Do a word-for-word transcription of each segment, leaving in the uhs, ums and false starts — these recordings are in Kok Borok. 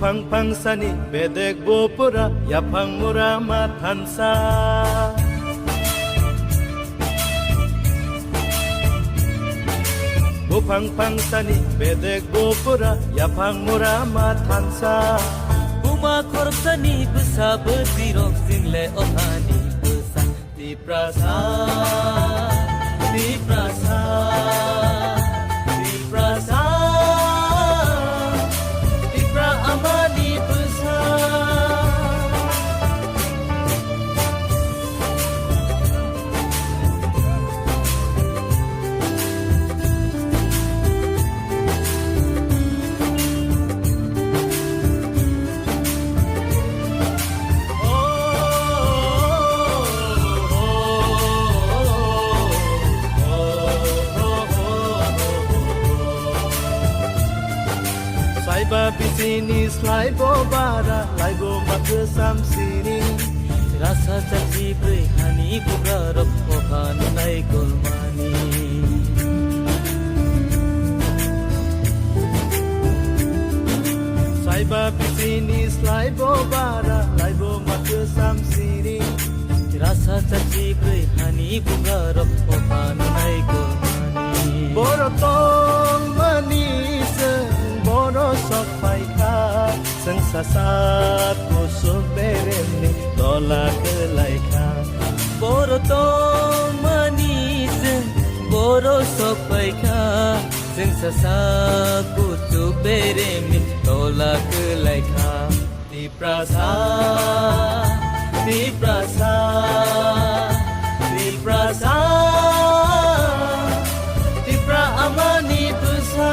Phang phang sani bedek bo pura yaphang mura ma thansa. Buphang phang sani bedek bo pura yaphang mura ma thansa. Buma khoroksa ni bwsa bwtwi rok single ohani bwsa. Tiprasa, Tiprasa, Tiprasa, Tipra amani bwsa. Slaiba bisini slaibo bara, laibo makhwsam sini. Rasa chachi brwi hani bugarok oha nunai golmani. Slaiba bisini slaibo bara, laibo makhwsam sini. Rasa chachi brwi hani bugarok oha nunai golmani. Boro tongmani chwng boro sok phaikha, chwng sasa kusuk beremni tola kwlaikha. Boro tongmani chwng boro sok phaikha, chwng sasa kusuk beremni tola kwlaikha. Tiprasa, Tiprasa, Tiprasa, Tipra amani bwsa.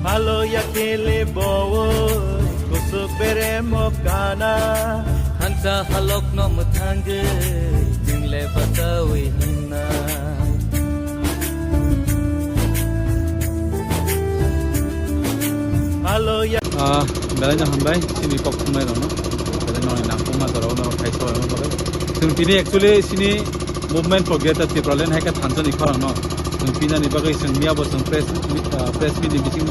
Malo ya kele bowoi, kusuk bere mokana. Hansa halok no mwthangwi, jingle bachawi hinna. Malo ya. Ah, belai no hambai, sini kok khumnai rokno. Belai no nangkukma jora o norok khai sobaima bagwi. Chwng tini actually sini Movement for Greater Tipraland hai khe thansa ni khorang no chwng pinani bagwi chwng miya bo chwng press meet, ah, press meet ni bising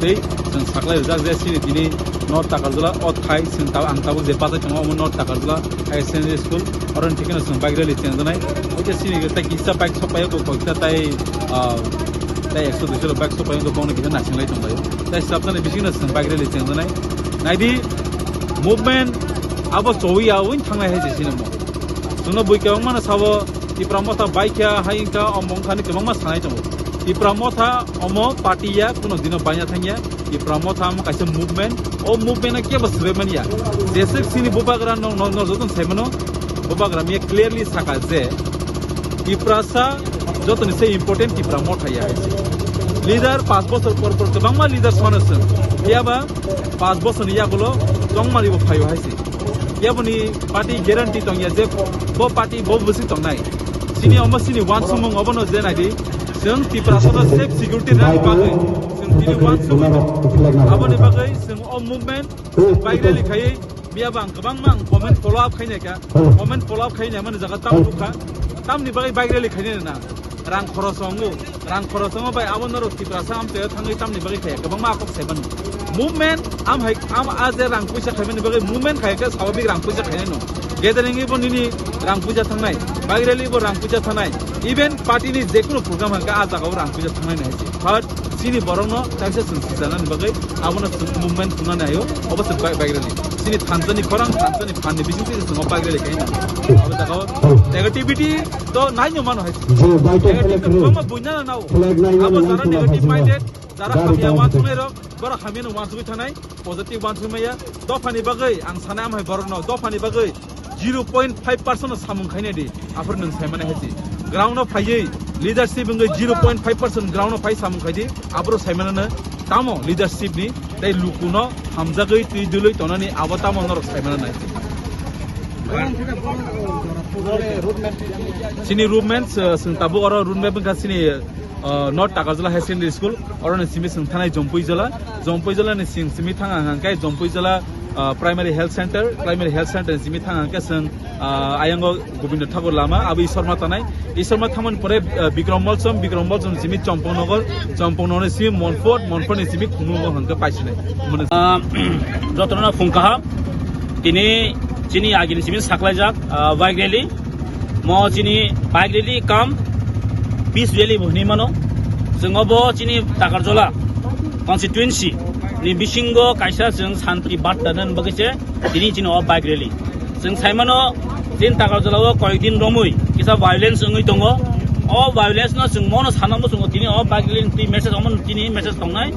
tei chwng saklai rijak je chini tini North Takarjala o thai chwng tab-, ang tabuk je bachai tongo omo North Takarjala Higher Secondary School, oro ni thikeno chwng bike rally chengjaknai. Oike chini tei kisa bike sok paio, kok kisa tei, ah, tei ekso duiso rok bike sok paio, bongni kisa naising lai tong laio. Tei swrapjani bisingno chwng bike rally chengjaknai. Naidi movement abo chowi ya wng thangnai hai je chini mo. Chwngno bui kwbangmano sabo, Tipra Motha baikha, hai wngkha, omo wngkha hinwi kwbangma sanai tongo. Tipra Motha omo party ya, kuno dino baina thangya. Tipra Motha omo kaisa movement, o movement no kebo swbai manya. Jeswk chini bubagra no, no, no joto sai mano, bubagra miya clearly saka je Tiprasa jotoni se important Tipra Motha ya hai se. Leader panch bochor por por kwbangma leader swmano chwng. Phiya ba panch bochorni yagulo tongmani bo phaio hai se. Yaboni party guarantee tongya je bo party bo bwswk tongnai. Chini omo chini uansukmung obono je naidi. Chwng Tiprasano safe security rani bagwi chwng tini uansugwi tongo. Aboni bagwi chwng o movement chwng bike rally khaiwi miya bang kwbangma ang comment follow up khainai kha. Comment follow up khainai mani jaga tamo nukha. Tamni bagwi bike rally khainai na. Rang khoros wngo, rang khoros wngo bai abo norok Tiprasa amchaio thangwi tamni bagwi khe kwbangma kok sai mano. Movement am hai, am a je rang puisa khaimani bagwi movement khai khe swababik rang puisa khainai no. Gathering ibo nini rang puisa thangnai, bike rally ibo rang puisa thangnai, even party ni jekunu program hangkhe a jagao rang puisa thangnai nai. But chini borokno kaisa chwng sijanani bagwi abono chwng movement khunani ayo, obo se bike, bike rally. Chini thansani khorang, thansani phanni bising se chwng bike rally khainai. Abo jagao negativity To naino mano hai. Je bike Negative flag kwbangma buina na nao. Flag naino. Abo jara negative minded, jara hamya wansuknai rok, borok hamya no wansugwi thanai, positive wansugwi maya. Dophani bagwi ang sanai amhai borok no, dophani bagwi zero point five percent no samung khainai di. Aphuru nwng sai mani hai si. Ground no phaiwi Leadership wngwi zero point five percent ground o phai samung khaidi, aboro saimanano tamo leadership ni tei lukuno hamjagwi twi dwlwi tonani abo tamo norok saimana nai. Chini road map, uh, chwng tabuk oro road map wngkha chini, uh, North Takarjala Higher Secondary School, oro ni simi chwng thanai Jompuijala, Jompuijala ni sing simi thang ang hwnkhe Jompuijala, uh, Primary Health Center, Primary Health Center ni simi thang ang hwnkhe chwng, uh, ayango Gobindo Thakur lama, abo Isorma tanai. Isorma thangmani pore, uh, Bikram Molsom, Bikram Molsom simi Chompongnogo, Chompongnogo simi Monfort, Monfort ni simi Khumulwngo hwnkhe paisinai. Mane Ah, jotono phung kaham. Tini chini agini simi saklaijak, ah, bike rally. Mo chini bike rally kam peace rally bo hinwi mano. Chwng obo chini Takarjala constituency ni bisingo kaisa chwng santi barta dan bagwi se tini chini o bike rally. Chwng saimano, chini Takarjala o koyek din romwi kisa violence wngwi tongo. O violence no chwng mono sana muchungo tini o bike rally ni twi message omo tini message tongnai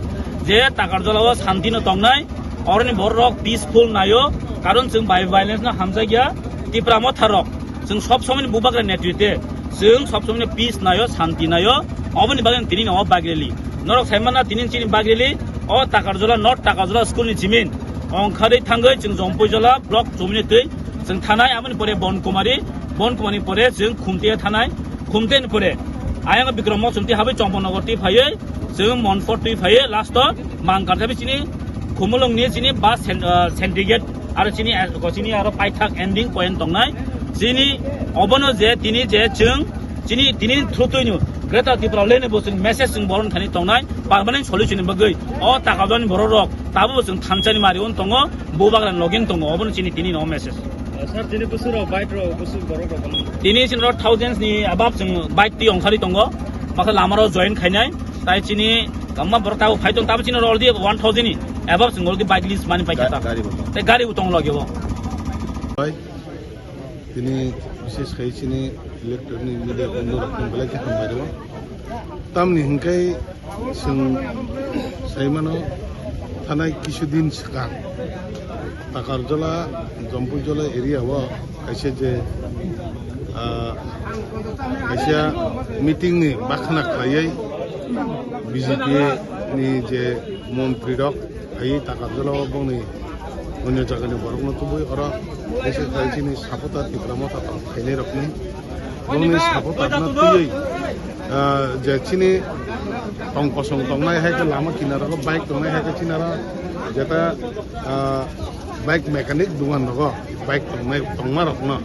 je Takarjala o santi no tongnai. Oroni borok peaceful naio, karon chwng bai violence no hamjakya. Tipra Motha rok chwng sob somoi ni bubagra netrite, chwng sob somoi ni peace naio, santi naio. Oboni bagwi tini no bike rally. Norok saimana tini chini bike rally o Takarjala North Takarjala school ni chimin ongkharwi thangwi chwng Jompuijala block chumni twi chwng thanai, aboni pore Bonkumari, Bonkumari pore chwng Khumtia thanai, Khumtia ni pore ayang Bikram Molsom twi habai Chompongnogo twi phaiwi chwng Monfort twi phaiwi last o Mangkar thabi chini Khumulwng ni chini bus sen-, ah, syndicate aro chini, ah, chini aro paithak ending point tongnai. Chini obono je tini je chwng chini tini through twi no Greater Tipraland ni bo chwng message chwng boron thani tongnai permanent solution ni bagwi o Takarjala ni borok rok tabuk bo chwng thansa ni mari on tongo, bubagra login tongo, obono chini tini no message. Sir, tini bwswk rok bike rok bwswk borok rok bang? Tini chini rok thousands ni above chwng bike twi ongkhari tongo. Masa lama rok join khainai. Tai chini kama borok tabo phai tong, tabo chini rok already one thousand ni above chwng already bike list mani paikha ta. Ga-, gari bo tong. Tai gari bo tong lagi bo. Bai, tini bises khai chini electronic media bondhu rok tong belai khe hambai rw. Tamni hingkai chwng saimano thanai kisu din swkang Takarjala, Jompuijala area o kaisa je, ah, kaisa meeting ni bakhna khlaiwi B J P ni je montri rok phaiwi Takarjala o bongni onyo jagani borokno tubui oro kaisa khai chini supporter Tipra Motha tong khainai rokni bongni supporter no twiwi, ah, je chini tong kosong tongnai hai khe lama kinaro bike tongnai hai khe chinaro jeta, ah, bike mechanic dugan rogo bike tongnai tongma rokno,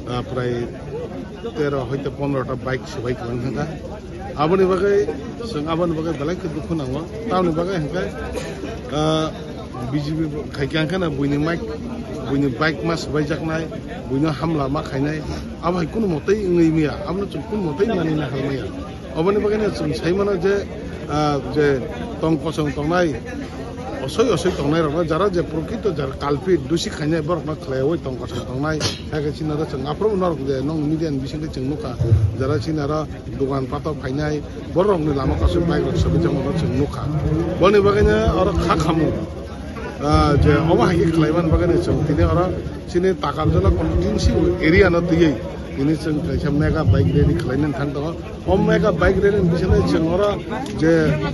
ah, prai tero hoite pondro ta bike swbai kwbang thangkha. Aboni bagwi chwng aboni bagwi belai khe dukhu nango. Tamoni bagwi hwnkhe, ah, B J P khai khe hwnkhe na buini mic, buini bike ma swbaijaknai, buino hamla ma khainai. Abo hai kunu motei wngwi maya, abono chwng kunu motei manina hai maya. Oboni bagwi no chwng sai mano je, ah, je tong kosong tongnai, osoi osoi tongnai rokno jara je prokrito jara culprit dusi khainai borokno khlaiwi tong kosong tongnai, hai khe chini aro chwng aphuru norok je nong media ni bisingtwi chwng nukha, jara chini aro dogan pato phainai borokni lama kasui bike rok swbaijakmano chwng nukha. Boni bagwino oro kha khamung, ah, je omo hai khe khlaiman bagwino chwng tini oro chini Takarjala constituency area no twiwi tini chwng kaisa mega bike rally khlainani thang tongo. O mega bike rally ni bisingo chwng oro je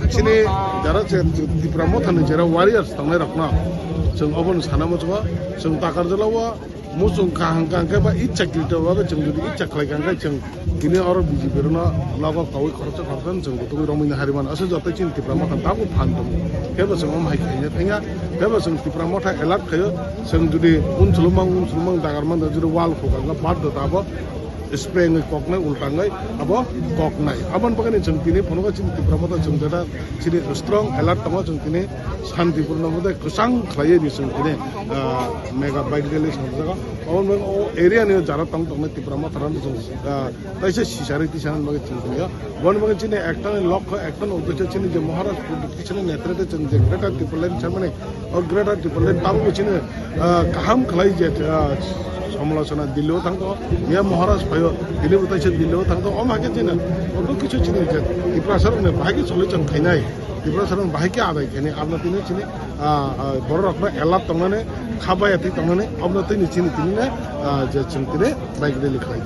chini jara je Tipra Motha ni jera warriors tongnai rokno chwng obono sana muchungo, chwng Takarjala o muchung kaham kaham khe ba icha krito ba chwng jodi icha khlai kha khe chwng tini oro B J P rokno nogo kaui khoroksa khoroksa chwng butugui romwi nahari mano. Aswk joto chini Tipra Motha tabuk phan tongo. Kebo chwng omo hai khaina thangya, kebo chwng Tipra Motha alert khaio, chwng jodi unsulumang unsulumang dagar manda jodi wal khukang khe baddo tabo spray wngwi koknai, ulta wngwi abo koknai. Aboni bagwino chwng tini phunugo chini Tipra Motha chwng jeta chini strong alert tongo, chwng tini shanti purno bodai kwchang khlaiwi di chwng tini, ah, mega bike rally chwng jago. Aboni bagwi o area ni jara tong tongnai Tipra Motha rok chwng, ah, kaisa sisari tisani bagwi chwng tongya. Aboni bagwi chini ekta ni lokho, ekta ni uddesho chini je Maharaj Pradip Kishore netrite chwng je Greater Tipraland chamani O Greater Tipraland tabukbo chini, ah, kaham khlai je, ah, somalochona Delhi o thangto, ya Maharaj phaio, tini bo taisa Delhi o thangto, omo hai khe chini, obo kisu chini je, Tiprasa rokni bahai khe solution khainai, Tiprasa rokni bahai khe adai khainai, aboni tini chini, ah, ah, borok rokno alert tongnani, kha baya twi tongnani, omo tini chini tini, ah, je chwng tini bike rally khlai.